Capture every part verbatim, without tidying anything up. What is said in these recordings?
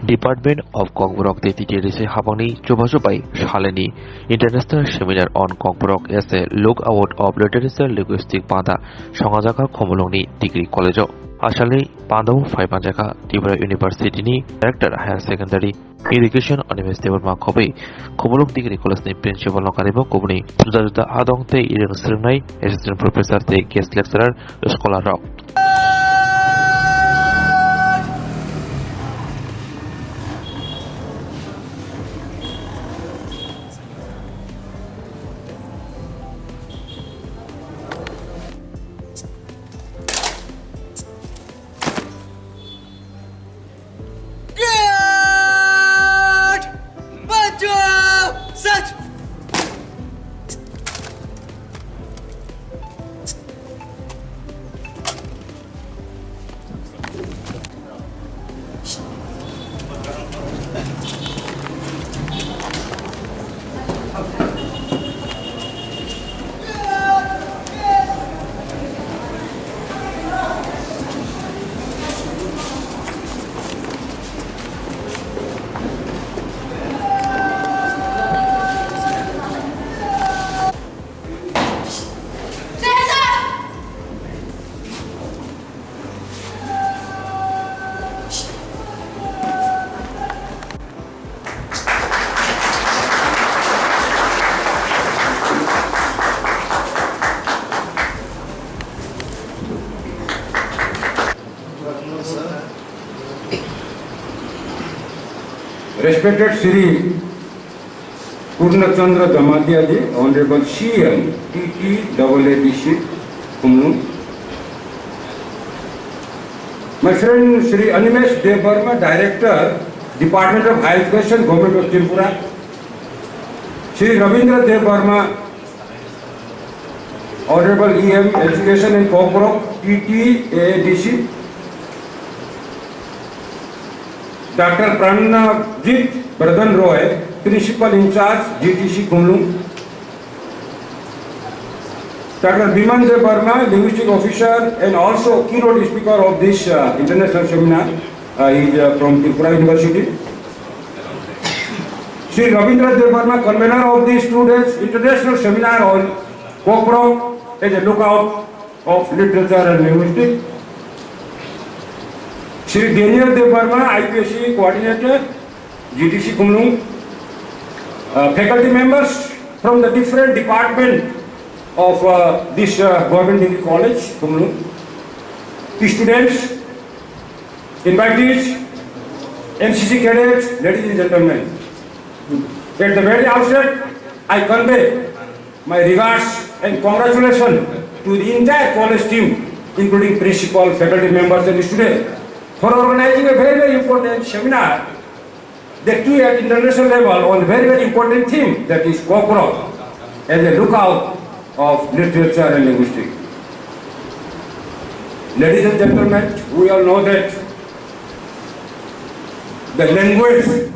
Department of Kokborok tei T T D C habangni chubachu bai saleni International Seminar on Kokborok as a Lookout of Literature Linguistic banda songajaka Khumulwngni Degree College-o. Asalni bandao phai manjaka Tripura University-ni Director Higher Secondary Education Animesh Debbarma khobwi Khumulwng Degree College-ni Principal-no karwi bo kubuni juda juda adong tei rwng swrwngnai Assistant Professor tei Guest Lecturer scholar rok. Guard! Bachao! Search! Respected Shri Purna Chandra Jamatia ji, Honorable C M, T T double A D C, Khumulwng. My friend Shri Animesh Debbarma, Director, Department of Higher Education, Government of Tripura. Shri Ravindra Debbarma, Honorable E M, Education and Kokborok, T T A D C. Doctor Pranajit Bardhan Roy, Principal in charge, G T C Khumulwng. Doctor Biman Deb Barma, Linguistic Officer and also keynote speaker of this, uh, international seminar, uh, is, uh, from Tripura University. Shri Ravindra Deb Barma, convener of this two days international seminar on Kokborok as a lookout of literature and linguistics. Shri Daniel Deb Barma, I P S C coordinator, G T C Khumulwng, uh, faculty members from the different department of, uh, this, uh, Government Degree College, Khumulwng, students, invitees, N C C cadets, ladies and gentlemen. At the very outset, I convey my regards and congratulations to the entire college team, including principal, faculty members and students, for organizing a very, very important seminar that too at international level on a very, very important theme, that is Kokborok as a lookout of literature and linguistics. Ladies and gentlemen, we all know that the language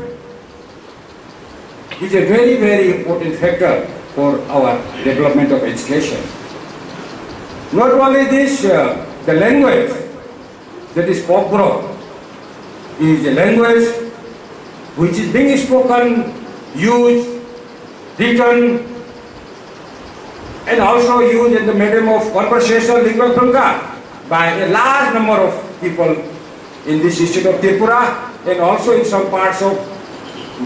is a very, very important factor for our development of education. Not only this, uh, the language, that is Kokborok, is a language which is being spoken, used, written, and also used in the medium of conversation, lingua franca, by a large number of people in this state of Tripura and also in some parts of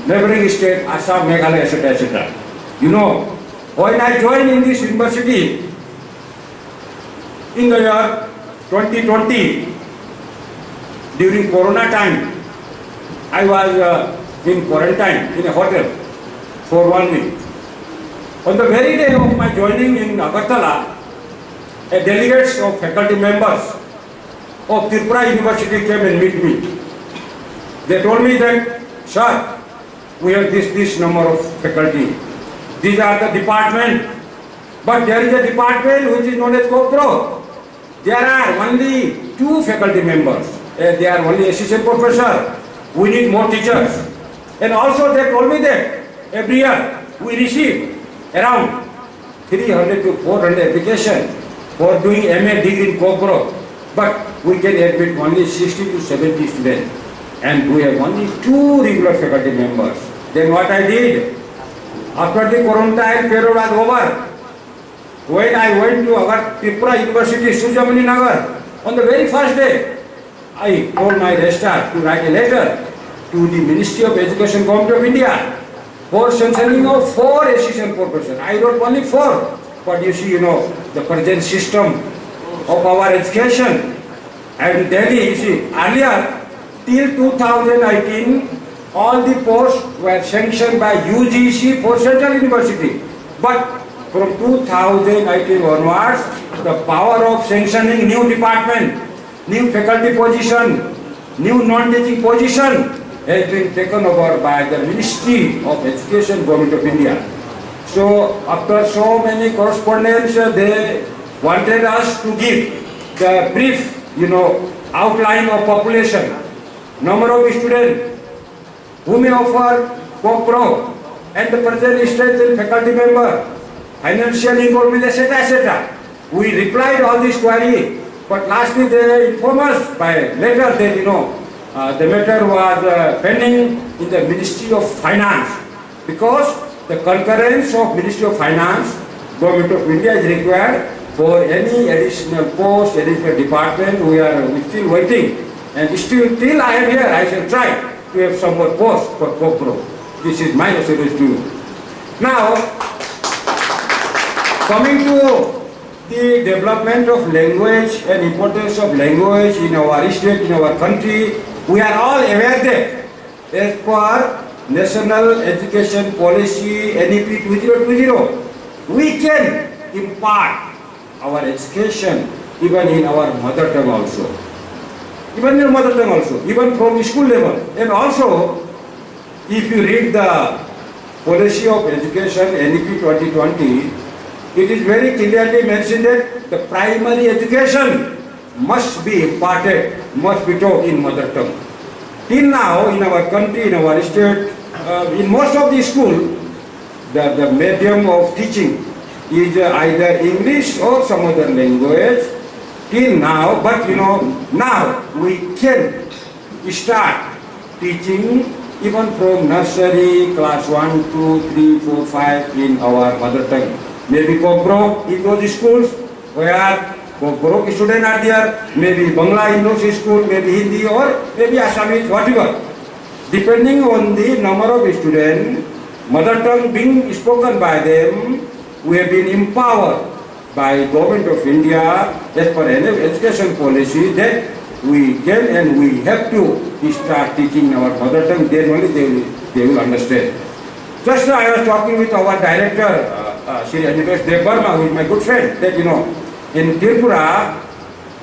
neighboring state, Assam, Meghalaya, et cetera, et cetera. You know, when I joined in this university in the year twenty twenty, during Corona time, I was, uh, in quarantine in a hotel for one week. On the very day of my joining in Agartala, a delegates of faculty members of Tripura University came and meet me. They told me that, "Sir, we have this, this number of faculty. These are the department, but there is a department which is known as Kokborok. There are only two faculty members. Eh, they are only assistant professor. We need more teachers." And also they told me that every year we receive around three hundred to four hundred application for doing M A degree in Kokborok, but we can admit only sixty to seventy students. And we have only two regular faculty members. Then what I did? After the quarantine period was over, when I went to our Tripura University, Surjamani Nagar, on the very first day, I told my registrar to write a letter to the Ministry of Education, Government of India, for sanctioning of four assistant professors. I wrote only four, but you see, you know, the present system of our education and Delhi, you see, earlier, till two thousand eighteen, all the posts were sanctioned by U G C for Central University. But from two thousand eighteen onwards, the power of sanctioning new department, new faculty position, new non-teaching position has been taken over by the Ministry of Education, Government of India. So after so many correspondence, uh, they wanted us to give the brief, you know, outline of population, number of students, who may offer co-pro and the present strength in faculty member, financial involvement, et cetera, et cetera. We replied all this query, but lastly they inform us by letter that, you know, uh, the matter was, uh, pending in the Ministry of Finance, because the concurrence of Ministry of Finance, Government of India is required for any additional post, additional department. We are still waiting, and still till I am here, I shall try to have some more post for co-pro. This is my assurance to you. Now, coming to the development of language and importance of language in our state, in our country, we are all aware that as per National Education Policy, N E P two zero two zero, we can impart our education even in our mother tongue also. Even in mother tongue also, even from school level. And also, if you read the Policy of Education, N E P twenty twenty, it is very clearly mentioned that the primary education must be imparted, must be taught in mother tongue. Till now, in our country, in our state, uh, in most of the school, the, the medium of teaching is, uh, either English or some other language. Till now, but, you know, now we can start teaching even from nursery, class one, two, three, four, five in our mother tongue. Maybe Kokborok in those schools where Kokborok students are there, maybe Bangla in those schools, maybe Hindi or maybe Assamese, whatever. Depending on the number of students, mother tongue being spoken by them, we have been empowered by Government of India as per an education policy that we can and we have to start teaching our mother tongue, then only they will, they will understand. Just now I was talking with our director, uh, uh, Shri Anipesh Debbarma, who is my good friend, that, you know, in Tripura,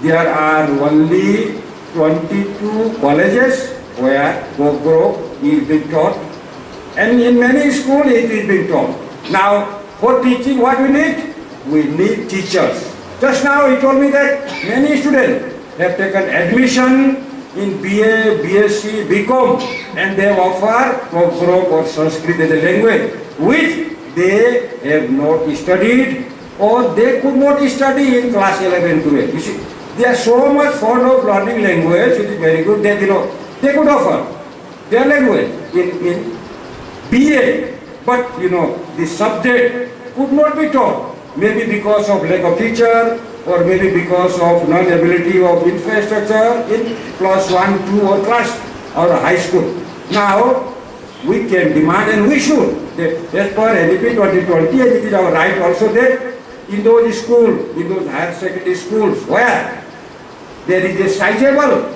there are only twenty-two colleges where Kokborok is being taught, and in many schools it is being taught. Now, for teaching, what we need? We need teachers. Just now he told me that many students have taken admission in B A, B S C, B Com, and they have offered Kokborok or Sanskrit as a language, which they have not studied or they could not study in class eleven, twelve. You see, they are so much fond of learning language, it is very good that, you know, they could offer their language in, in B A, but, you know, the subject could not be taught, maybe because of lack of teacher or maybe because of non-ability of infrastructure in class one, two or class or high school. Now, we can demand and we should that as per N E P twenty twenty, and it is our right also that in those school, in those higher secondary schools where there is a sizable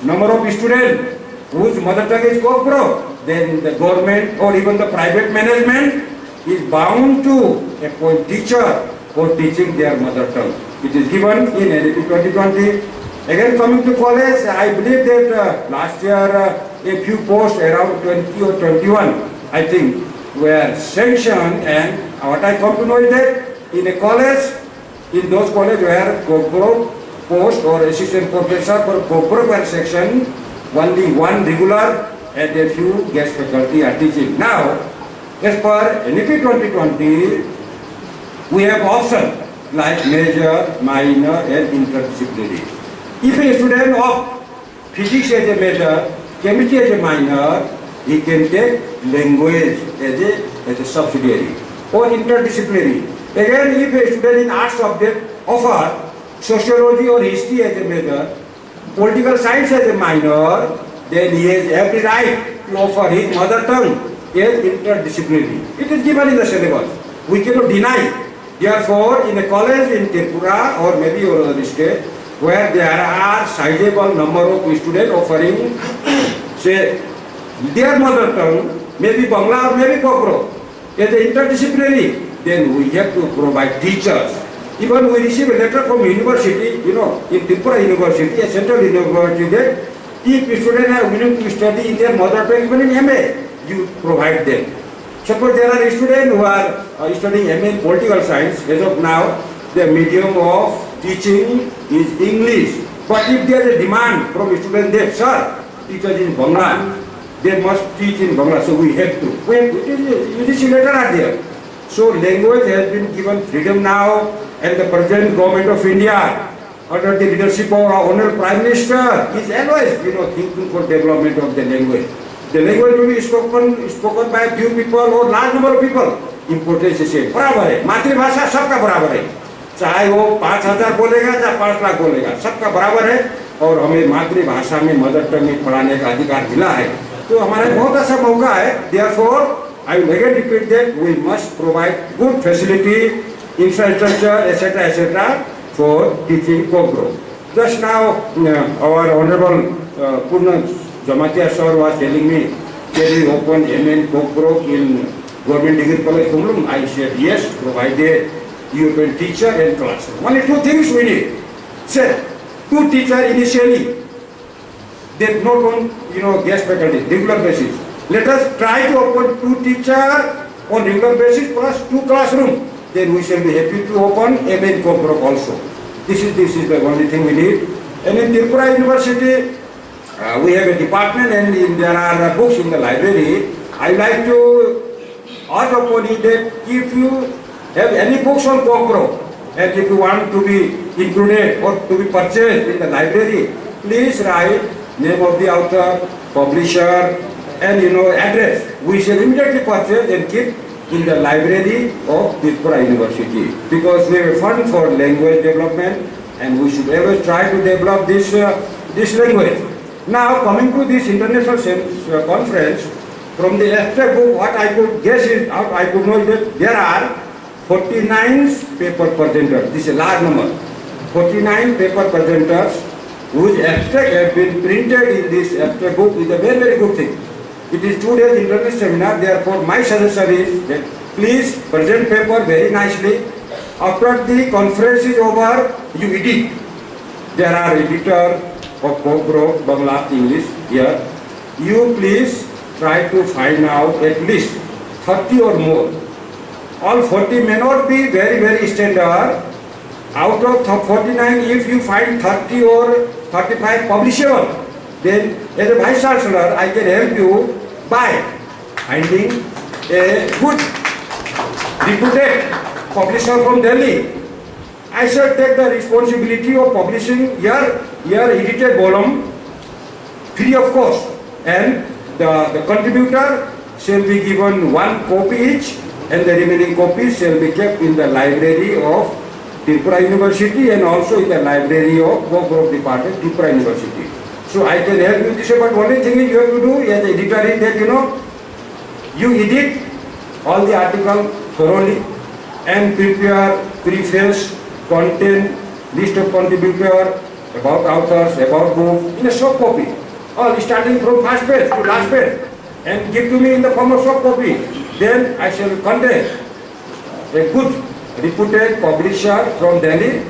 number of students whose mother tongue is Kokborok, then the government or even the private management is bound to appoint teacher for teaching their mother tongue. It is given in N E P twenty twenty. Again, coming to college, I believe that, uh, last year, uh, a few posts, around twenty or twenty-one, I think, were sanctioned, and what I come to know is that in a college, in those colleges where Kokborok post or assistant professor for Kokborok were sanctioned, only one regular and a few guest faculty are teaching. Now, as per N E P twenty twenty, we have option like major, minor and interdisciplinary. If a student of physics as a major, chemistry as a minor, he can take language as a, as a subsidiary or interdisciplinary. Again, if a student in arts subject offer sociology or history as a major, political science as a minor, then he has every right to offer his mother tongue as interdisciplinary. It is given in the syllabus. We cannot deny. Therefore, in a college in Tripura or maybe your other state, where there are sizable number of students offering, say, their mother tongue, maybe Bangla or maybe Kokborok, as a interdisciplinary, then we have to provide teachers. Even we receive a letter from university, you know, in Tripura University, a central university, that if students are willing to study in their mother tongue, even in M A, you provide them. Suppose there are students who are uh, studying M A in political science, as of now, the medium of teaching is English. But if there is a demand from students that, sir, teachers in Bangla, they must teach in Bangla, so we have to. We have to, it is, U G C letter are there. So language has been given freedom now, and the present government of India, under the leadership of our Honorable Prime Minister, is always, you know, thinking for development of the language. The language will be spoken, spoken by a few people or large number of people. Importance is same. बराबर है, मातृभाषा सबका बराबर है। चाहे वो पाँच हजार बोलेगा, चाहे पाँच लाख बोलेगा, सबका बराबर है। और हमें मातृभाषा में, मदर टंग में पढ़ाने का अधिकार मिला है, तो हमारा बहुत अच्छा मौका है। Therefore, I will again repeat that we must provide good facility, infrastructure, et cetera, et cetera, for teaching Kokborok. Just now, uh, our Honorable uh, Purna Jamatia sir was telling me that we open M A in Kokborok in Government Degree College, Khumulwng. I said, yes, provided you open teacher and classroom. Only two things we need. Sir, two teacher initially, that not on, you know, guest faculty, regular basis. Let us try to open two teacher on regular basis plus two classroom. Then we shall be happy to open M A in Kokborok also. This is, this is the only thing we need. And in Tripura University, uh, we have a department and in, there are uh, books in the library. I like to urge upon you that if you have any books on Kokborok, and if you want to be included or to be purchased in the library, please write name of the author, publisher, and, you know, address. We shall immediately purchase and keep in the library of Tripura University, because we have a fund for language development, and we should always try to develop this uh, this language. Now, coming to this international sen- uh, conference, from the abstract book, what I could guess is, what I could know is that there are forty-nine paper presenters. This is a large number. Forty-nine paper presenters whose abstract have been printed in this abstract book is a very, very good thing. It is two days international seminar, therefore my suggestion is that please present paper very nicely. After the conference is over, you edit. There are editor of Kokborok, Bangla, English here. You please try to find out at least thirty or more. All forty may not be very, very standard. Out of th- forty-nine, if you find thirty or thirty-five publishable, then as a vice chancellor, I can help you by finding a good reputed publisher from Delhi. I shall take the responsibility of publishing your, your edited volume free of cost, and the, the contributor shall be given one copy each, and the remaining copies shall be kept in the library of Tripura University and also in the library of Kokborok Department, Tripura University. So I can help you this way, but only thing is you have to do as editor is that, you know, you edit all the article thoroughly and prepare preface, content, list of contributor, about authors, about book, in a soft copy, all starting from first page to last page, and give to me in the form of soft copy. Then I shall contact a good reputed publisher from Delhi.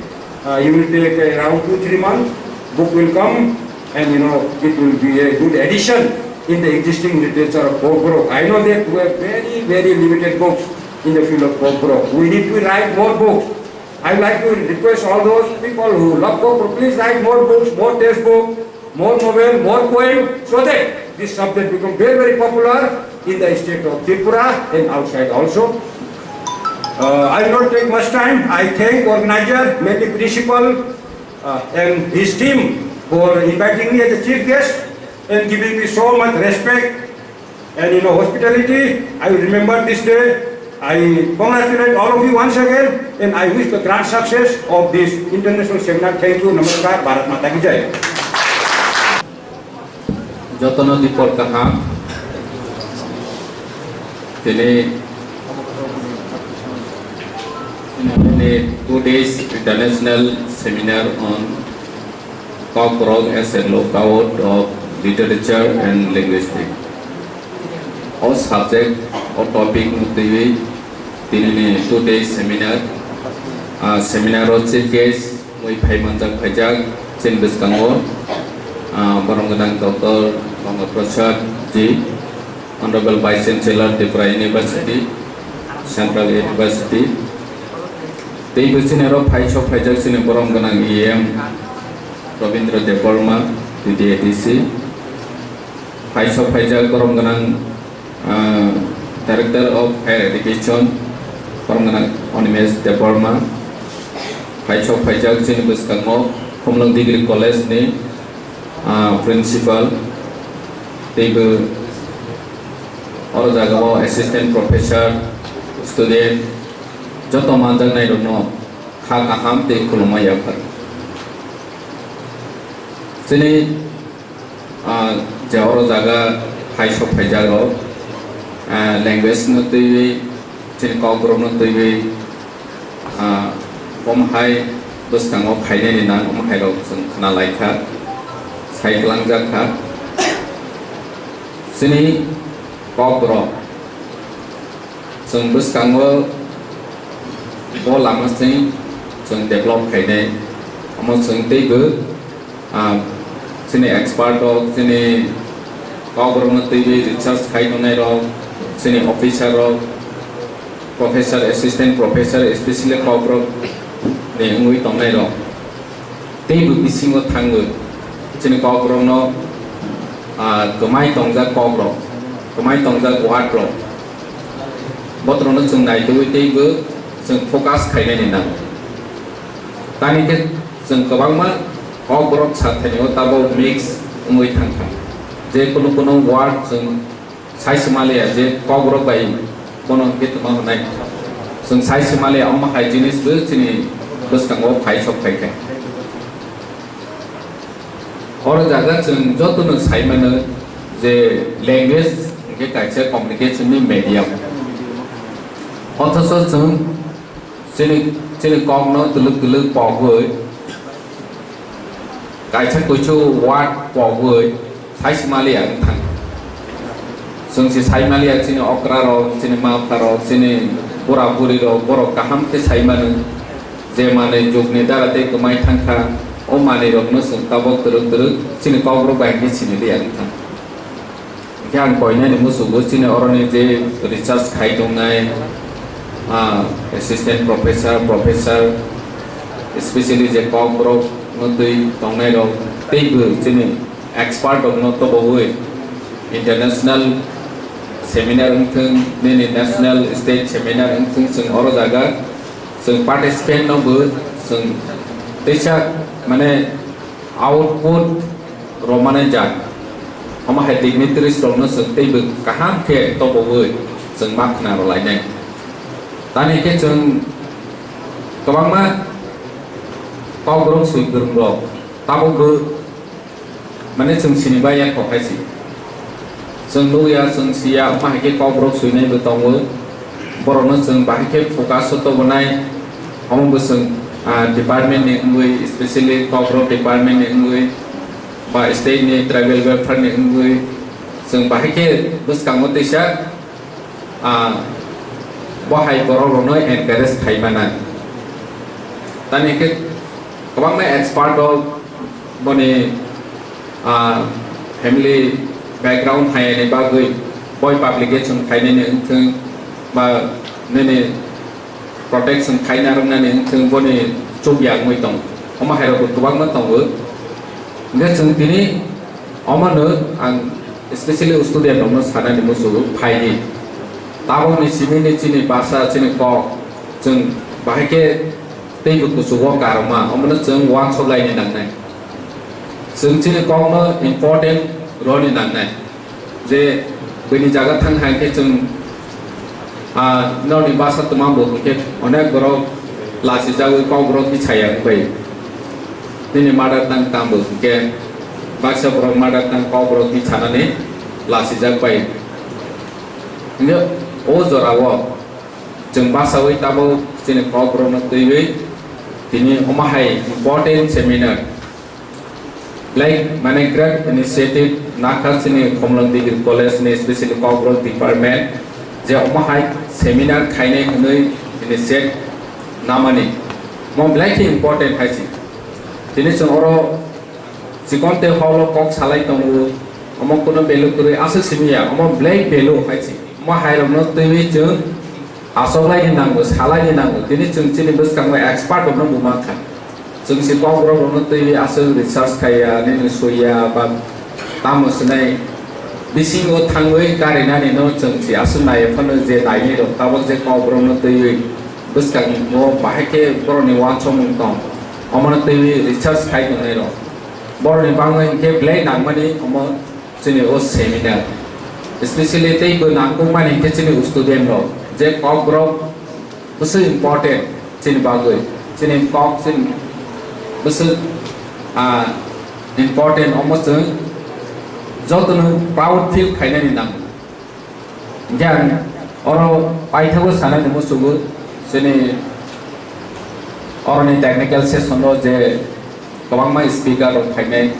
Uh, you will take around two, three months. Book will come, and, you know, it will be a good addition in the existing literature of Kokborok. I know that we have very, very limited books in the field of Kokborok. We need to write more books. I would like to request all those people who love Kokborok, please write more books, more textbook, more novel, more poem, so that this subject become very, very popular in the state of Tripura and outside also. Uh, I will not take much time. I thank organizer, mainly principal, uh, and his team for inviting me as a chief guest. and giving me so much respect and, you know, hospitality. I will remember this day. I congratulate all of you once again, and I wish the grand success of this international seminar. Thank you. Namaskar. Bharat Mata ki Jai. Jotono dipor kaham. Tini, tini two days international seminar on Kokborok as a lookout of literature and linguistic. O subject, o topic no twiwi tini ni two days seminar. Ah, seminar o chief guest mui phai manjak phaijak chini bwskango, ah, borom gwnang Doctor Banga Prasad ji, Honorable Vice Chancellor Tripura University, Central University. Tei bo chini oro phai sok phaijak chini borom gwnang E M Rabindra Debbarma, T D A D C. Phai sok phaijak borom gwnang, ah, Director of Higher Education, borom gwnang Animesh Debbarma. Phai sok phaijak chini bwskango Khumlwng Degree College ni, ah, Principal, tei bo oro jaga o Assistant Professor, student, joto manjaknai rokno kha kaham tei khulumma yaphar. Chini, ah, je oro jaga phai sok phaijak rok, ah, language no twiwi, chini Kokborok no twiwi, ah, omo hai bwskango phainani nang, omo hai rok chwng khna lai kha, sai kwlangjak kha. Chini Kokborok chwng bwskango bo lama sing chwng develop khainai, omo chwng teibo, ah, chini expert rok, chini Kokborok no twiwi research khai tongnai rok, chini officer rok, professor, assistant professor, especially Kokborok ni wngwi tongnai rok. Teibo bisingo thangwi chini Kokborokno, ah, kwmai tongjak kokrok, kwmai tongjak word rok, botrokno chwng naitugwi teibo chwng focus khainani nango. Tamni khe chwng kwbangma Kokborok sathaini o tabok mix wngwi thangkha. Je kunu kunu word chwng sai se maliya je Kokborok bai bono hwnkhe tongma hwnai. Chwng sai se maliya omo hai jinis bo chini bwskango phai sok phai kha. Oro jaga chwng jotono sai mano je language hwnkhe kaisa communication ni medium. Othocho chwng chini, chini kokno twlwk twlwk pogwi, kaisa kuisu word pogwi sai se maliya wng thang. Chwng se sai maliya chini okra rok, chini ma pha rok, chini bura buri rok, borok kaham khe sai mano je manwi jugni dara tei kwmai thang kha, o manwi rokno chwng tabok twrwk twrwk chini Kokborok bai hwnkhe sini liya wng thang. Hingkhe ang koinani musugo chini oroni je research khai tongnai, ah, assistant professor, professor, especially je Kokborok no twi tongnai rok, teibo chini expert rok no tobowi international seminar wngthung, nini national state seminar wngthung, chwng oro jaga chwng participant no bo chwng teisa mane output romani jak. Omo hai dignitaries rokno chwng teibo kaham khe tobowi chwng ma khna rwlainai. Tamni khe chwng kwbangma Kokborok swi kwrwng rok tabukbo mane chwng sini bai ya kok hai si. Chwng nukya, chwng siya, omo hai khe Kokborok swinai bo tongo. Borokno chwng bahai khe focus o tobonai, omo bo chwng, ah, department ni wngwi, especially Kokborok department ni wngwi, ba state ni tribal welfare ni wngwi, chwng bahai khe bwskango teisa, ah, bo hai borok rokno encourage khai mano. Tamni khe kwbangma expert rok boni, ah, family background hai ni bagwi boi publication khainani wngthung ba nini protection khaina rwngnani wngthung boni chukya wngwi tong. Omo hai rok bo kwbangma tongo. Hwnkhe chwng tini omono ang specially student rokno sanani muchungo phaidi. Tabokni simi ni chini basa chini kok chwng bahai khe teibo kuchugo karokma, omono chwng uansuk laini nangnai. Chwng chini kokno important roni nangnai. Je bini jaga thang hai khe chwng, ah, norni basa twmang bo hwnkhe onek borok lachijagwi kokborok tisaya wngbai. Nini mother tongue tamo hwnkhe baksa borok mother tongue kokborok tisanani lachijak bai. Hwnkhe o jorao chwng basawi tabuk chini kokborokno twiwi tini omo hai important seminar, like, mane, great initiative nakha chini Khumulwng Degree College ni, specially Kokborok department, je omo hai seminar khainai hwnwi initiate namani, mo belai khe important hai se. Tini chwng oro chikon tei holo kok salai tongo, omo kuno value kwrwi aswk simi ya, omo belai value hai se. Omo hai rokno twiwi chwng achoklaini nango, salaini nango. Tini chwng chini bwskango expert rokno bo mankha. Chwng se kokborok rokno twiwi aswk research khaiya, nini soiya, ba tamo swnai bisingo thangwi karinani no chwng se aswk naiya phano je naini rok tabok je kokborokno twiwi bwskango bahai khe borokni uansukmung tong. Omono twiwi research khai tongnai rok. Borokni bangwi hinkhe belai nangmani omo chini o seminar, especially tei bo nangkukmani hinkhe chini student rok, je kokborok bwswk important chini bagwi, chini kok chini bwswk, ah, important, omo chwng jotono proud feel khainani nango. Hinkhe ang oro paithago sanani muchungo, chini oroni technical session o je kwbangma speaker rok phainai,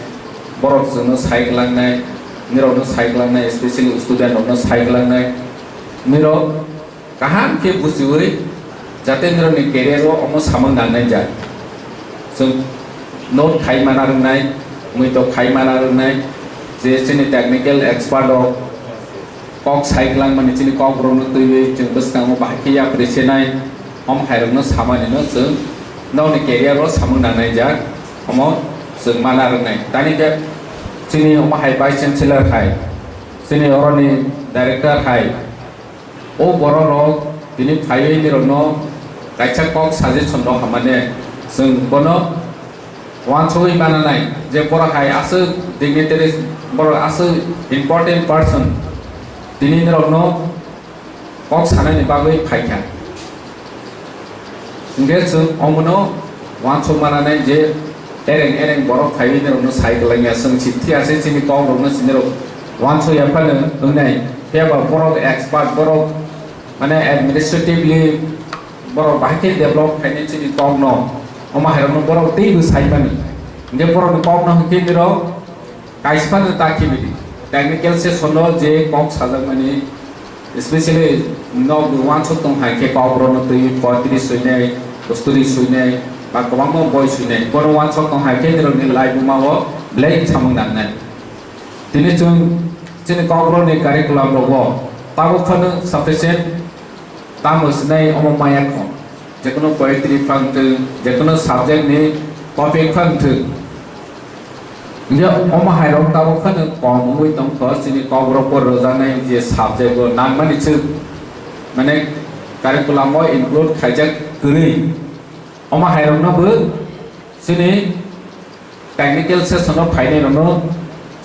borok chwngno sai kwlangnai, nirokno sai kwlangnai, especially student rokno sai kwlangnai, nirok kaham khe buchiwi jate nirokni career o omo samung nangnai jak. Chwng note khai mana rwngnai, muitok khai mana rwngnai, je chini technical expert rok kok sai kwlangmani chini kokborokno twiwi chwng bwskango bahai khe yapri senai, omo hairokno samanino chwng nokni career o samung nangnai jak, omo chwng mana rwngnai. Tani khe chini omo hai vice chancellor hai, chini oroni director hai, o borok rok tini phaiwi nirokno kaisa kok suggestion rok hamani chwng bono uansugwi mananai je borok hai aswk dignitaries, borok aswk important person tini nirokno kok sanani bagwi phaikha. Hwnkhe chwng omono uansuk mananai je ereng ereng borok phaiwi nirokno sai kwlangya, chwng si thik ase chini kokrokno chini rok uansukya phano wngnai. Phiya ba borok expert, borok mane administratively borok bahai khe develop khainai chini kokno, omo hairokno borok teibo saimani. Hwnkhe borokni kokno hwnkhe nirok kaisa phano ta khibidi. Technical session o je kok sajakmani, especially nok bo uansuk tong hai khe kokborokno twi poetry swinai, story swinai, ba kwbangma boi swinai. Bono uansuk tong hai khe nirokni laibuma o belai samung nangnai. Tini chwng chini kokborokni curriculum rogo tabuk phano sufficient tamo sinai omo maya kho. Jekono poetry phang thwng, jekono subject ni topic phang thwng. Hingke omo hai rok tabuk phano kom wngwi tongkho, chini kokborok bo rwjaknai je subject o nangmani swk, mane curriculum o include khaijak kwrwi. Omo hai rokno bo chini technical session o phainai rokno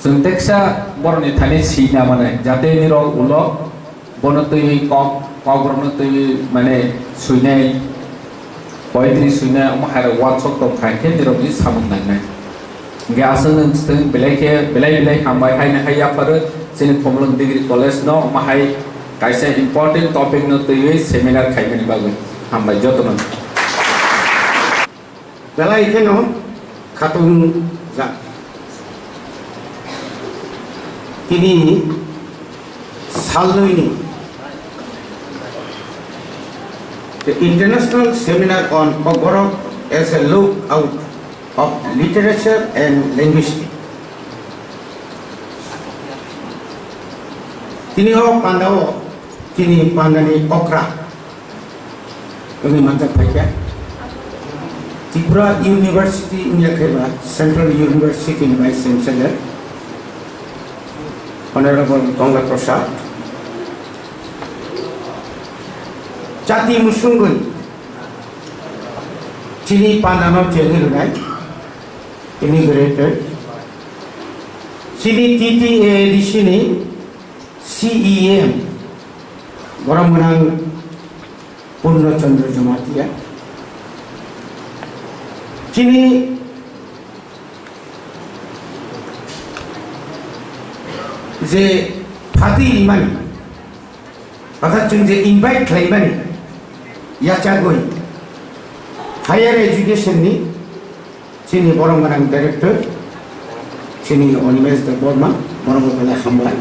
chwng teksa borokni thani sina mane, jate nirok ulo bono twiwi kok, kokborokno twiwi mane swinai, poetry swinai, omo hai rok uansuk tong kha khe nirokni samung nangnai. Hingke aswk nwng swtwng belai khe, belai belai hambai haino hai yapharo chini Khumulwng Degree College no omo hai kaisa important topic no twiwi seminar khaimani bagwi. Hambai jotono. Belai kheno khatung jak. Tini salnwini the International Seminar on Kokborok as a Look Out of Literature and Linguistics. Tini o pandao, tini pandani okra. Wngwi manjak phaikha. Tripura University wngya khe ba Central University ni Vice Chancellor Honorable Ganga Prasad. Chati musungwi chini pandano chengwi rwnai. Immigrated. Chini T T A A D C ni C E M, borok gwnang Purno Chandra Jamatia. Chini je phati rimani, orthat chwng je invite khlaimani, yachagwi higher education ni chini borok gwnang director, chini Animesh Debbarma, borok belai hambai.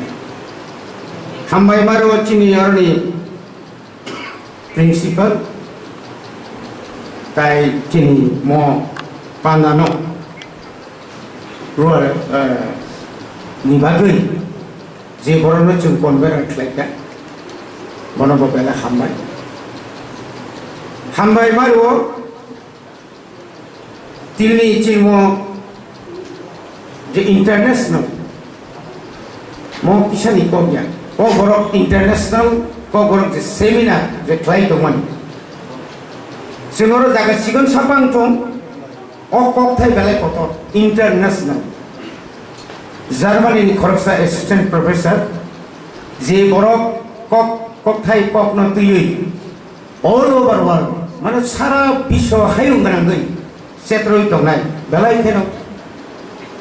Hambai maro chini aroni principal, tai chini mo pandano ruar, eh, ni bagwi je borokno chwng convert khlaikha, bono bo belai hambai. Hambai maro Tini chini mo je international, mo kisa ni kok ya. Kokborok international, kokborok je seminar je khlai tongmani. Chwng oro jaga chikon sapang tong, o kokthai belai kotor, international. Germany ni khoroksa assistant professor, je borok kok, kokthai kokno twiwi, all over world, mane sara biswa hayung gwnangwi chetroi tongnai, belai kheno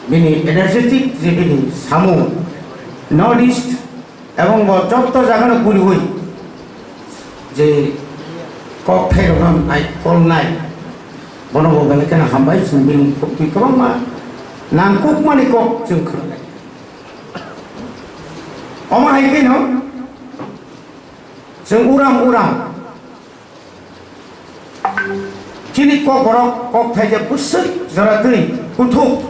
bini energetic je bini samung, North East ebong bo jotto jagano guriwi je kokthai rokno nai kolnai, bono bo belai kheno hambai, chwng bini khukti kwbangma nangkukmani kok chwng khwnai. Omo hai kheno chwng uram uram chini kokborok kokthai je bwswk jora twi kuthuk.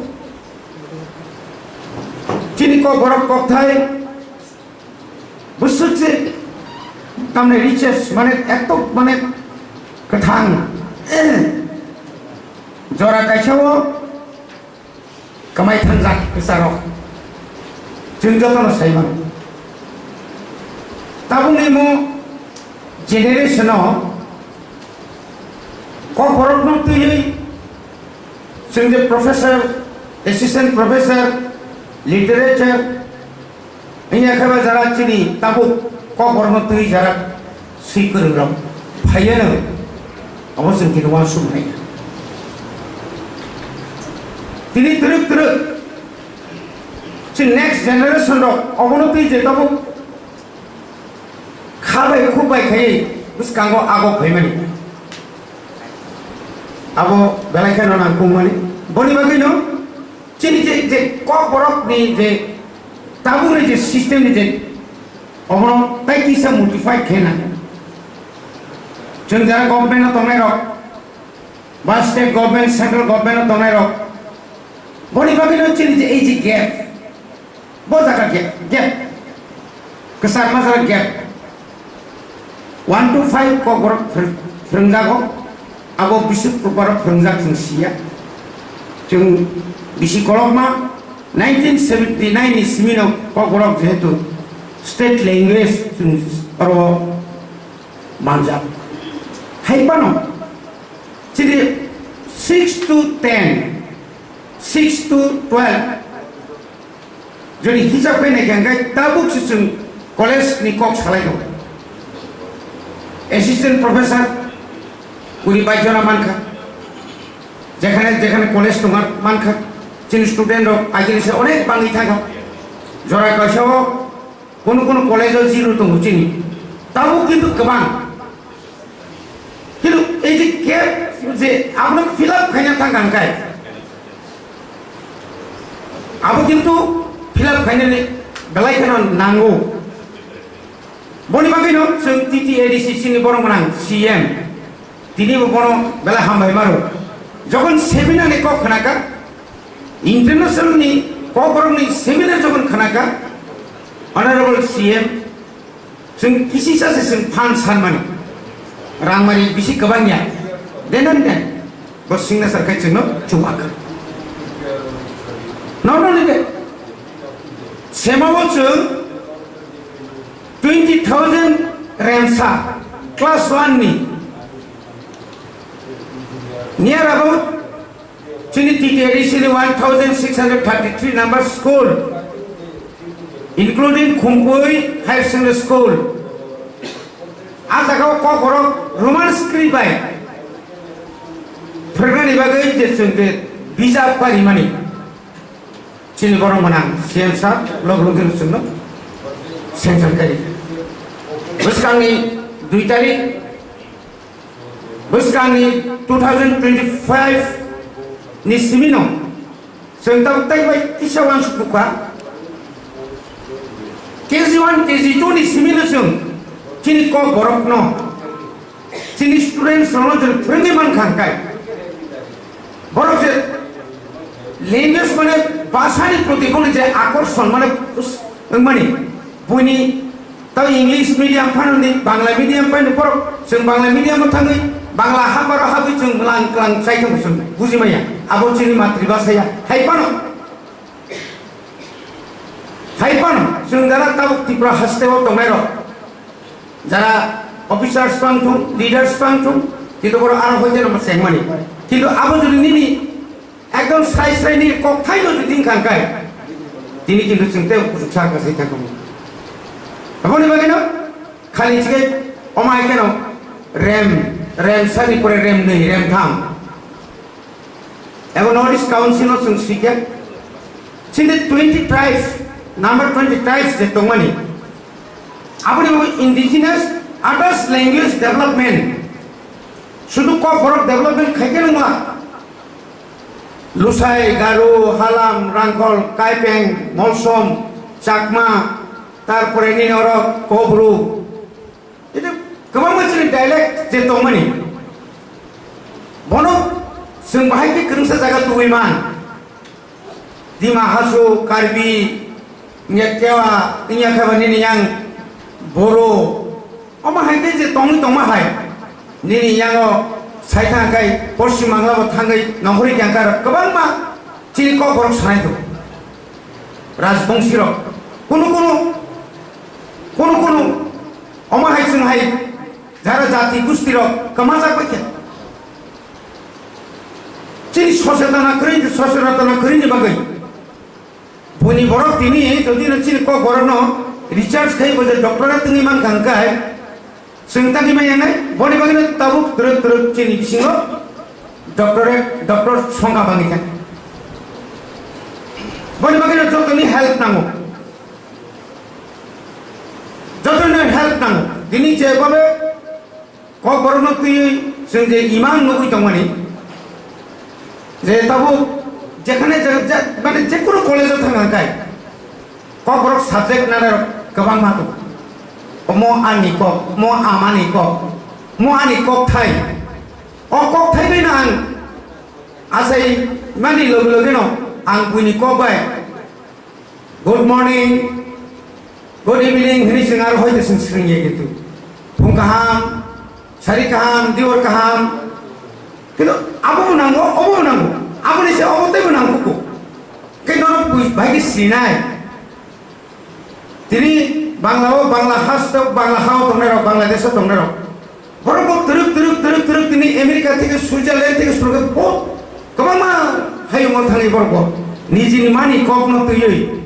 Chini kokborok kokthai bwswk je tamni richest, mane ektok, mane kwthang, jora kaisa o kwmai thangjak kwcharok. Chwng jotono sai mano. Tabukni mo generation-o kokborokno twiwi chwng je professor, assistant professor, literature, Wngya khe ba jara chini tabuk kokborokno twi jara swi kwrwng rok phaiya no, abo chwng khe uansuk nai. Tini twrwk twrwk chini next generation rok obono twi je tabuk kha bai khuk bai khaiwi bwskango agok phaimani. Abo belai kheno nangkukmani. Boni bagwino Chini je, je kokborokni je tabukni je system ni je obono tai kisa modify khe nang. Chwng jara government o tongnai rok, ba state government, central government o tongnai rok, boni bagwi no chini je ei je gap, bo jaga gap, gap. Kwchar majra gap. One to five kokborok phwrwng-, phwrwngjago. Abo bisi kokborok phwrwngjak chwng siya. Chwng bisi kolokma nineteen seventy nine ni simino kokborok jehetu state language chwng oro manjak. Hai phano chini six to ten, six to twelve, Jodi hisab khe naikha hwnkhe tabuk se chwng college ni kok salai tongo. Assistant professor kuri bai jona mankha. Jekhane jekhane college tongo mankha. Chini student rok agini se onek bangwi thangkha. Jora kaisa o kunu kunu college o zero tongo chini. Tabuk kintu kwbang. Kintu ei je gap je abono fill up khaina thang kha hwnkhe, abo kintu fill up khainani belai kheno nango. Boni bagwino chwng T T A D C chini borok gwnang C M, tini bo bono belai hambai maro. Jokhon seminar ni kok khnakha, international ni kokborok ni seminar jokhon khnakha, Honorable C M, Chwng kisisa se chwng phan sanmani. Rangmani bisi kwbang ya. Den den den. Bo signature khai chwngno chuwak. Not only that. Semao chwng twenty thousand remsa class one ni. Near about Chini T T A D C ni one thousand six hundred thirty three number school. including Khumpui Higher Secondary School. A jaga o Kokborok Roman script bai phwrwngnani bagwi je chwng je bijap karimani chini borok mwnang C M sir log logino chwngno sanction kari. Bwskangni dui tarik, bwskangni two thousand twenty-five ni simino chwng tabuk tei bai kisa uansuk bukha. K G one, K G two ni simino chwng chini Kokborokno, chini students rokno chwng phwrwngwi mankha hwnkhe. Borok je language mane bhasani proti bono je akorson mane wngmani, buini tei English medium phano ni, Bangla medium phano borok chwng Bangla medium o thangwi Bangla habaro habwi chwng mwlang klang chai tongo chwng bujimaya. Abo chini matribhasha ya. Hai phano, hai phano chwng jara tabuk Tripura haste o tongnai rok, jara officers bang thung, leaders bang thung, kintu borok aro hoi jeno chengmani. Kintu abo jodi nini ekdom srai srai ni kokthaino jodi wngkha hwnkhe, tini kintu chwng tei kuchuk sa kasai thangkhamu. Aboni bagwino khali chikhe omo hai kheno rem, rem sani pore rem nwi, rem tham. Abo North East Council no chwng swikha. Chini twenty tribes, number twenty tribes je tongmani. Aboni bagwi indigenous others language development. Sudu Kokborok development khaikhe nungla. Lusai, Garo, Halam, Rangkhol, Kaipeng, Molsom, Chakma, tarpore nini oro Kobru. Itu kwbangma chini dialect je tongmani. Bono chwng bahai khe kwrwngsa jaga tubui man. Dima Hasao, Karbi, wngya Tewa, wngya khe ba nini yang Boro. Omo hai khe je tongwi tongma hai. Nini yango sai thang khai Poschim Bangla bo thangwi nongkhorwi khe kwbangma chini Kokborok sanai tongo. Rajbongsi rok. Kunu kunu, kunu kunu omo hai chwng hai jara jati gusti rok kwmajak bai khe. Chini sosetona kwrwi, sosetona kwrwini bagwi. Buini borok tini, jodi no chini Kokborok no research khai bo je doctorate tungwi mankha hwnkhe, chwng tangwi manya nai, boni bagwi no tabuk twrwk twrwk chini bisingo doctorate, doctor songkha bangwi kha. Boni bagwi no jotoni help nango. Jotoni help nango. Tini je babe Kokborokno twiwi chwng je imang nugwi tongmani, je tabuk jekhane je, je, mane jekunu college-o thang hwnkhe Kokborok subject nanarok kwbangma tongo. Omo ani kok, omo amani kok, omo ani kokthai. O kokthai bai no ang achai mani logi logi no ang buini kok bai Good morning, good evening hwnwi chwng aro hoi de chwng swrwng ya kintu. Phung kaham, sari kaham, dior kaham. Kintu abo bo nango, obo bo nango. Aboni se obo tei bo nango ko. Khe nono bui-, bai khe sinai. Tini Bangla o, Bangla hasto, Bangla hao tongnai rok, Bangladesh o tongnai rok. Borok bo twrwk, twrwk, twrwk, twrwk tini America theke, Switzerland theke, Switzerland bo kwbangma hayungo thangwi borok bo nijini mani kokno twiwi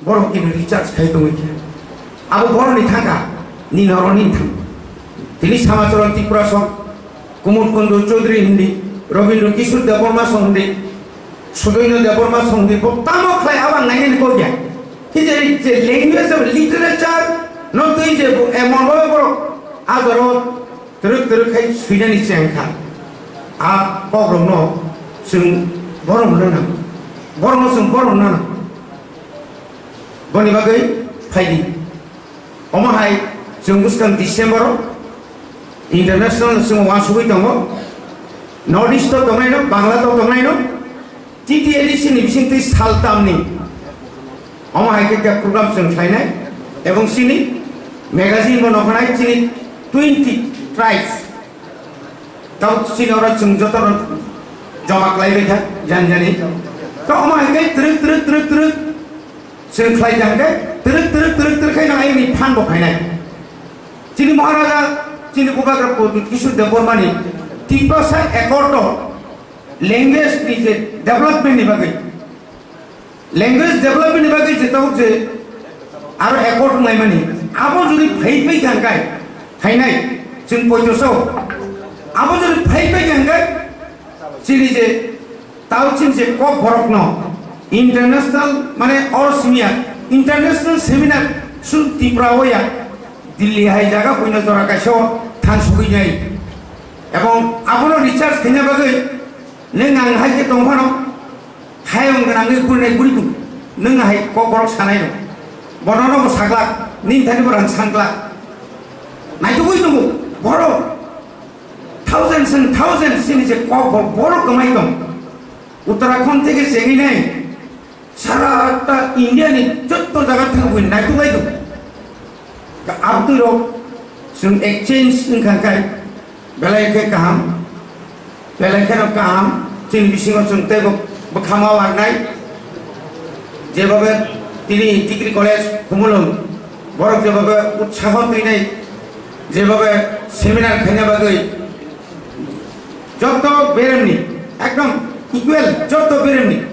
borok kini recharge khai tongwi khe. Abo borokni thangka, nini oro nini thang. Tini Samacharan Tripura song, Kumud Kundu Chaudhary hindi, Rabindra Kishore Debbarma song hindi, Sudoino Debbarma song hindi, bo tamo khlai abo ang nainani kok ya. Khe je, je language of literature no twi je bo emon bhabe borok ajaro twrwk twrwk khai swinani cheng kha. A kokrokno chwng borom rwna nango. Borokno chwng borom rwna nango. Boni bagwi phaidi. Omo hai chwng bwskang December o international chwng uansugwi tongo. North East o tongnaino, Bangla o tongnaino, T T A D C ni bisingtwi saltamni. Omo hai khe khe program chwng khlainai. Ebong chini magazine bo nokhanai chini twenty tribes. Tau chini oro chwng joto no joma khlai bai kha, jani jani. To omo hai khe twrwk, twrwk, twrwk, twrwk. Chwng khlai kha hwnkhe twrwk, twrwk, twrwk, twrwk khe nang ayini phan bo phainai. Chini Maharaja, chini Bubagra Pradyut Kishore Debbarmani Tiprasa Accord o language ni je development ni bagwi, language development ni bagwi je tabuk je aro accord wnglaimani, abo jodi phai phai kha hwnkhe, phainai, chwng poito sao, abo jodi phai phai kha hwnkhe, chini je tao chini je kok borokno international, mane oro simiya international seminar sum Tripura o ya, Delhi hai jaga buino jora kaisa o thang sugui nai. Ebong abono research khaina bagwi nwng ang hai khe tong phano, hayung gwnangwi burinai buri tung. Nwng hai kok borok sanai no. Bonono bo saklak, nini thani borok ang sanglak. Naitugwi tongo borok. Thousands and thousands chini je kok bo-, borok kwmai tong. Uttarakhand theke chengwi nai. Sara ta India ni jotto jaga thangwi naituk lai tong. Ka abtwi rok chwng exchange wngkha khai belai khe kaham, belai kheno kaham chini bisingo chwng teibo bwkhama warnai. Jebabe tini degree college Khumulwng borok jebabe utsaho twinai, jebabe seminar khaina bagwi jotto beremni ekdom equal jotto beremni.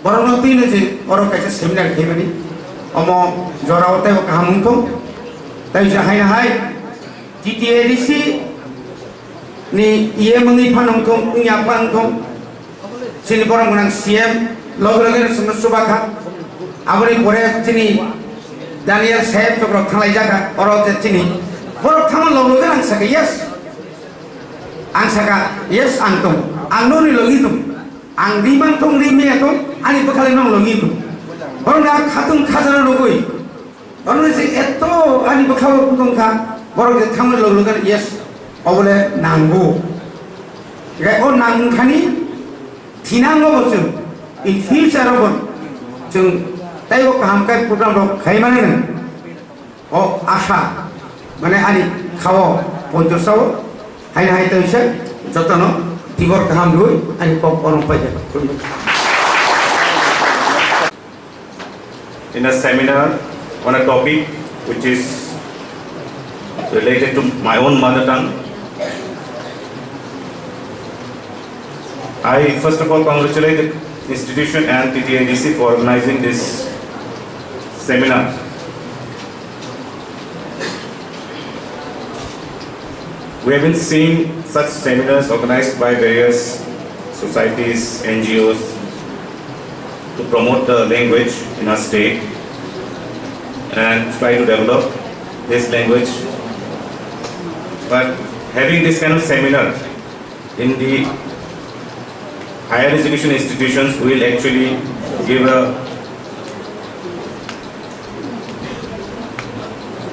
Borokno twino je oro kaisa seminar khaimani, omo jorao teibo kaham wngthung. Tei je haino hai T T A D C ni E M wngwi phano wngthung, wngya phano wngthung. Chini borok gwnang C M loge loge no chwngno chuba kha. Aboni pore chini Daniel Saib chokro thanglai jakha, oro je chini borok thangma loge loge ang sakha, yes. Ang sakha, yes, ang tong. Ang noni logi tong. Ang ri mang tong, ri maya tong, ani bwkhale nong logi tong. Borok na khatung khajana rogoi. Borok je eto ani bwkhao tong kha, borok je thangwi log logan, yes, obole nango. Gai o nang khani thinango bo chwng, in future bo chwng taibo kaham kai program rok khai mani nang. O asa, mane ani khao poito sao, haino hai tei se jotono tibor kaham rwi ani kok orong paijak. In a seminar on a topic which is related to my own mother tongue, I first of all congratulate the institution and T T A D C for organizing this seminar. We have been seeing such seminars organized by various societies, N G Os, to promote the language in our state and try to develop this language. But having this kind of seminar in the higher education institutions will actually give a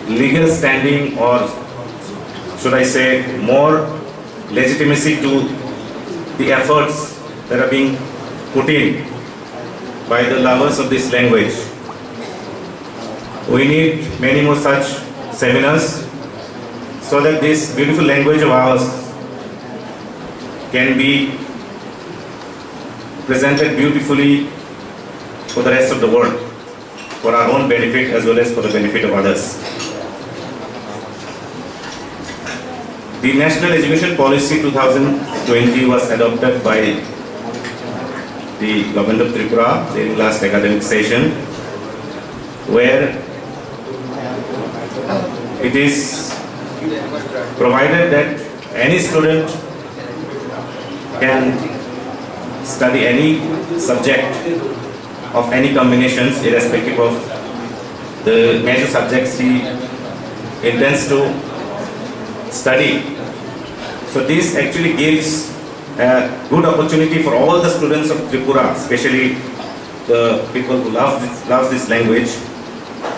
legal standing, or should I say, more legitimacy to the efforts that are being put in by the lovers of this language. We need many more such seminars so that this beautiful language of ours can be presented beautifully for the rest of the world, for our own benefit as well as for the benefit of others. The National Education Policy two thousand twenty was adopted by the Government of Tripura during last academic session, where it is provided that any student can study any subject of any combinations, irrespective of the major subjects he intends to study. So this actually gives a good opportunity for all the students of Tripura, especially the people who love this, loves this language,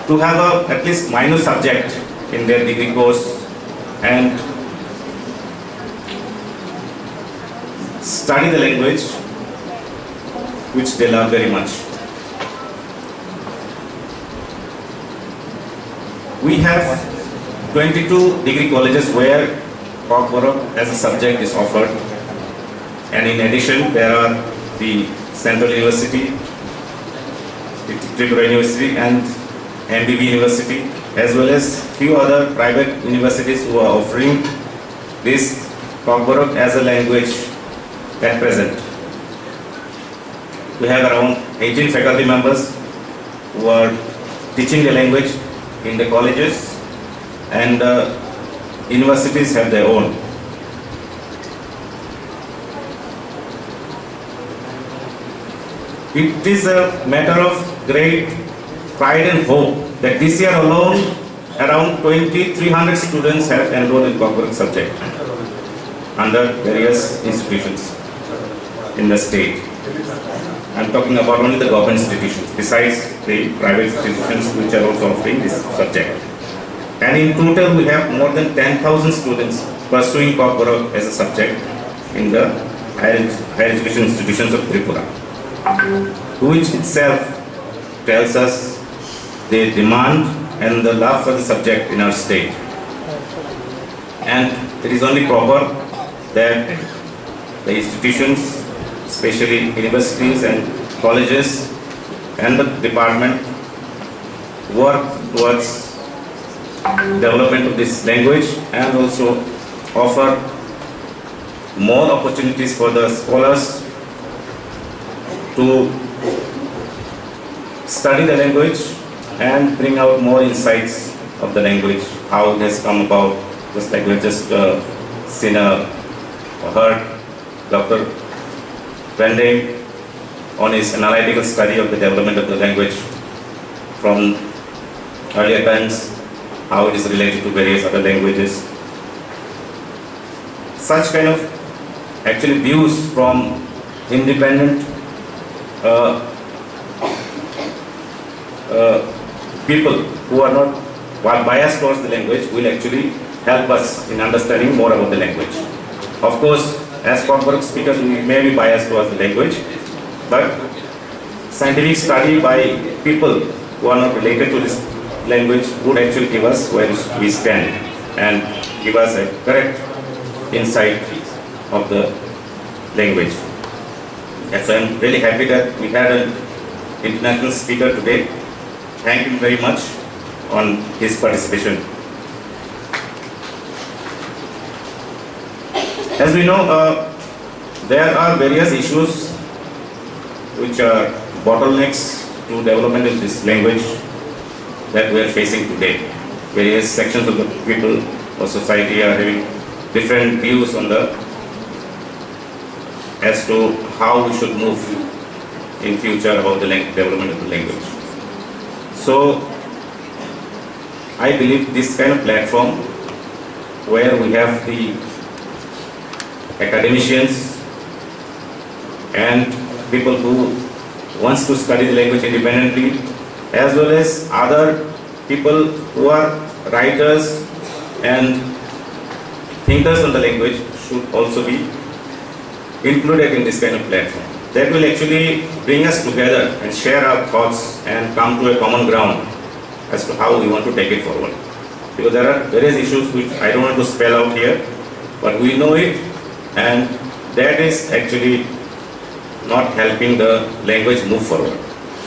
to have a at least minor subject in their degree course and study the language which they love very much. We have twenty-two degree colleges where Kokborok as a subject is offered, and in addition, there are the Central University, Tripura University, and M B B University, as well as few other private universities who are offering this Kokborok as a language at present. We have around eighteen faculty members who are teaching the language in the colleges, and the universities have their own. It is a matter of great pride and hope that this year alone, around twenty-three hundred students have enrolled in Kokborok subject under various institutions in the state. I'm talking about only the government institutions, besides the private institutions which are also offering this subject. And in total, we have more than ten thousand students pursuing Kokborok as a subject in the higher, higher education institutions of Tripura, which itself tells us the demand and the love for the subject in our state. And it is only proper that the institutions, especially universities and colleges and the department, work towards development of this language and also offer more opportunities for the scholars to study the language and bring out more insights of the language, how it has come about, just like we have just uh, seen, uh, heard Doctor Pande on his analytical study of the development of the language from earlier times, how it is related to various other languages. Such kind of actually views from independent uh, uh, people who are not bi- biased towards the language will actually help us in understanding more about the language. Of course, as Kokborok speakers, we may be biased towards the language, but scientific study by people who are not related to this language would actually give us where we stand and give us a correct insight of the language. Yes, I am really happy that we had an international speaker today. Thank you very much on his participation. As we know, uh, there are various issues which are bottlenecks to development of this language that we are facing today. Various sections of the people or society are having different views on the as to how we should move in future about the lang- development of the language. So I believe this kind of platform where we have the academicians and people who wants to study the language independently, as well as other people who are writers and thinkers on the language should also be included in this kind of platform. That will actually bring us together and share our thoughts and come to a common ground as to how we want to take it forward. Because there are various issues which I don't want to spell out here, but we know it, and that is actually not helping the language move forward.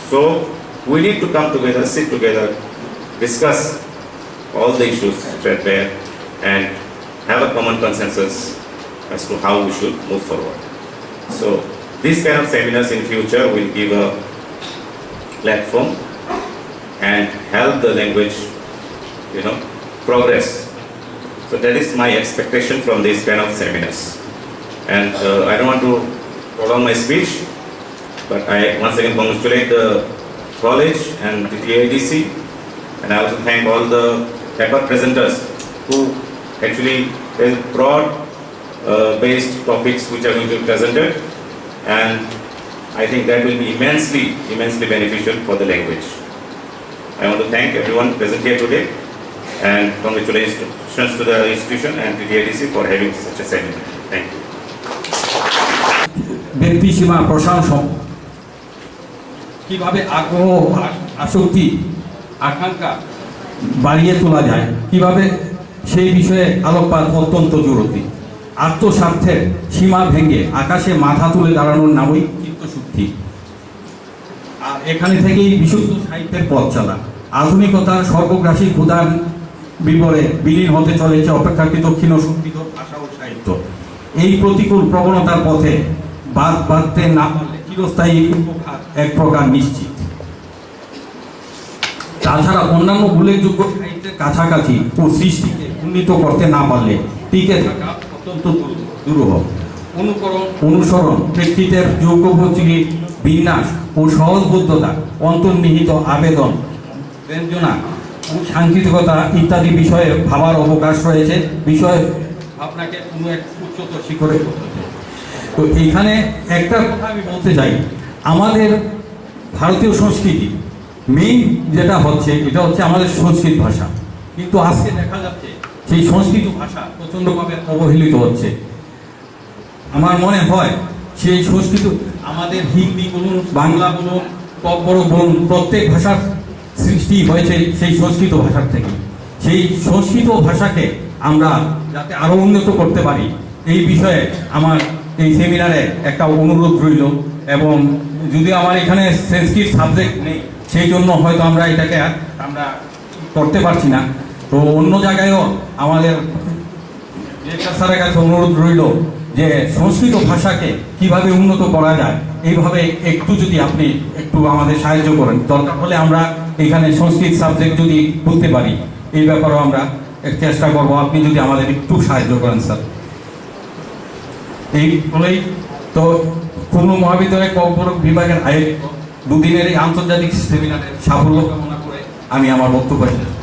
So we need to come together, sit together, discuss all the issues which are there, and have a common consensus as to how we should move forward. So these kind of seminars in future will give a platform and help the language, you know, progress. So that is my expectation from these kind of seminars. And uh, I don't want to prolong my speech, but I once again congratulate the college and the T T A D C, and I also thank all the paper presenters who actually raised broad uh, based topics which are going to be presented, and I think that will be immensely, immensly beneficial for the language. I want to thank everyone present here today, and congratulations to the institution and T T A D C for having such a seminar. Thank you. ব্যক্তিসীমা প্রশংসক কিভাবে আগ্রহ আ- আসক্তি আকাঙ্ক্ষা বাড়িয়ে তোলা যায়, কিভাবে সেই বিষয়ে আলোকপাত অত্যন্ত জরুরি। আত্মস্বার্থের সীমা ভেঙে আকাশে মাথা তুলে দাঁড়ানোর নামই চিত্তশুদ্ধি। আর এখানে থেকেই বিশুদ্ধ সাহিত্যের পথ চলা। আধুনিকতার সর্বগ্রাসী ক্ষুধার বিবরে বিলীন হতে চলেছে অপেক্ষাকৃত ক্ষীণ শক্তিধর ভাষা ও সাহিত্য। এই প্রতিকূল প্রবণতার পথে বাদ বাঁধতে না পারলে চিরস্থায়ী উপঘাত এক প্রকার নিশ্চিত। তাছাড়া অন্যান্য উল্লেখযোগ্য সাহিত্যের কাছাকাছি ও সৃষ্টিকে উন্নীত করতে না পারলে টিকে থাকা অত্যন্ত দুরূহ। অনুকরণ, অনুসরণ, প্রেক্ষিতের যৌগোপযোগী বিন্যাস ও সহজবোধ্যতা, অন্তর্নিহিত আবেদন, ব্যঞ্জনা ও সাংকেতিকতা ইত্যাদি বিষয়ে ভাবার অবকাশ রয়েছে। বিষয় ভাবনাকে কোনো এক উচ্চতর শিখরে পৌঁছাতে। তো এখানে একটা কথা আমি বলতে চাই, আমাদের ভারতীয় সংস্কৃতি মেইন যেটা হচ্ছে, এটা হচ্ছে আমাদের সংস্কৃত ভাষা। কিন্তু আজকে দেখা যাচ্ছে সেই সংস্কৃত ভাষা প্রচণ্ডভাবে অবহেলিত হচ্ছে। আমার মনে হয় সেই সংস্কৃত, আমাদের হিন্দি বলুন, বাংলা বলুন, ককবরক বলুন, প্রত্যেক ভাষার সৃষ্টি হয়েছে সেই সংস্কৃত ভাষার থেকে। সেই সংস্কৃত ভাষাকে আমরা যাতে আরও উন্নত করতে পারি, এই বিষয়ে আমার এই সেমিনারে একটা অনুরোধ রইল। এবং যদিও আমার এখানে সংস্কৃত সাবজেক্ট নেই, সেই জন্য হয়তো আমরা এটাকে আর আমরা করতে পারছি না। তো অন্য জায়গায়ও আমাদের ডিরেক্টর স্যারের কাছে অনুরোধ রইল যে সংস্কৃত ভাষাকে কিভাবে উন্নত করা যায়, এইভাবে একটু যদি আপনি একটু আমাদের সাহায্য করেন, দরকার হলে আমরা এখানে সংস্কৃত সাবজেক্ট যদি করতে পারি, এই ব্যাপারেও আমরা চেষ্টা করব, আপনি যদি আমাদের একটু সাহায্য করেন স্যার। এই বলেই তো খুলনা মহাবিদ্যালয় ককবরক বিভাগের আয়োজিত দুদিনের এই আন্তর্জাতিক সেমিনারের সাফল্য কামনা করে আমি আমার বক্তব্য শেষ করছি।